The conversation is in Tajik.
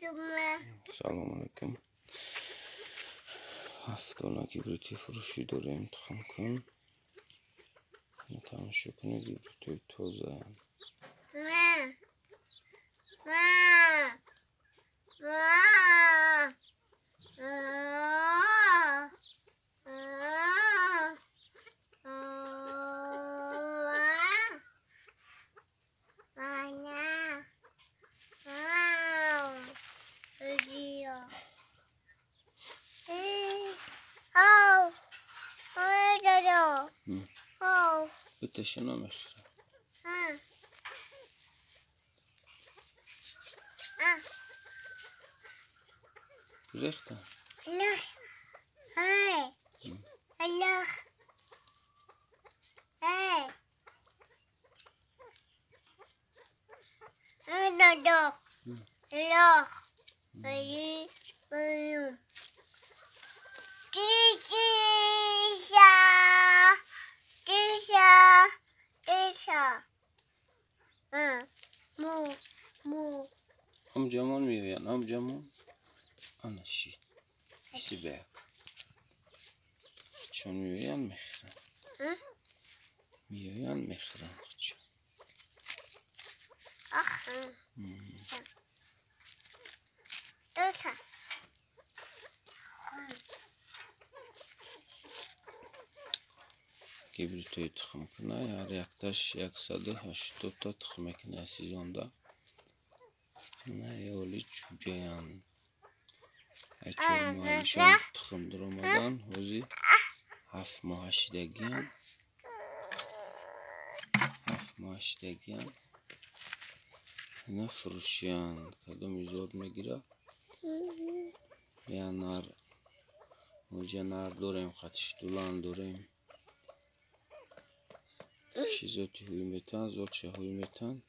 Салом алейкум. Ҳафт дона гибридии фурӯшӣ дорем, тухмкун. Тамошо кунед, гибридҳои тозаанд. Биташа намехӯрам. Рехта. Амҷамон меоянд, амҷамон. Ана шид. Сибак. Чун меоянд мехӯранд. Меоянд мехӯранд. Гибридҳои тухмкуна ҳар якташ 180 та тухм мекунад сезонда. Оли чӯҷаянд. Ай 4 моҳа нишон тухм даромадан, ҳозир 7 моҳа шидагиянд. 7 моҳа шидагиянд. Ина фурӯшиянд. Кадоми зод мегирад? Я нар оҷа нар дорем, хатиштулан дорем. Чизоти ҳуй метаҳанд, зодша ҳуй метаҳанд.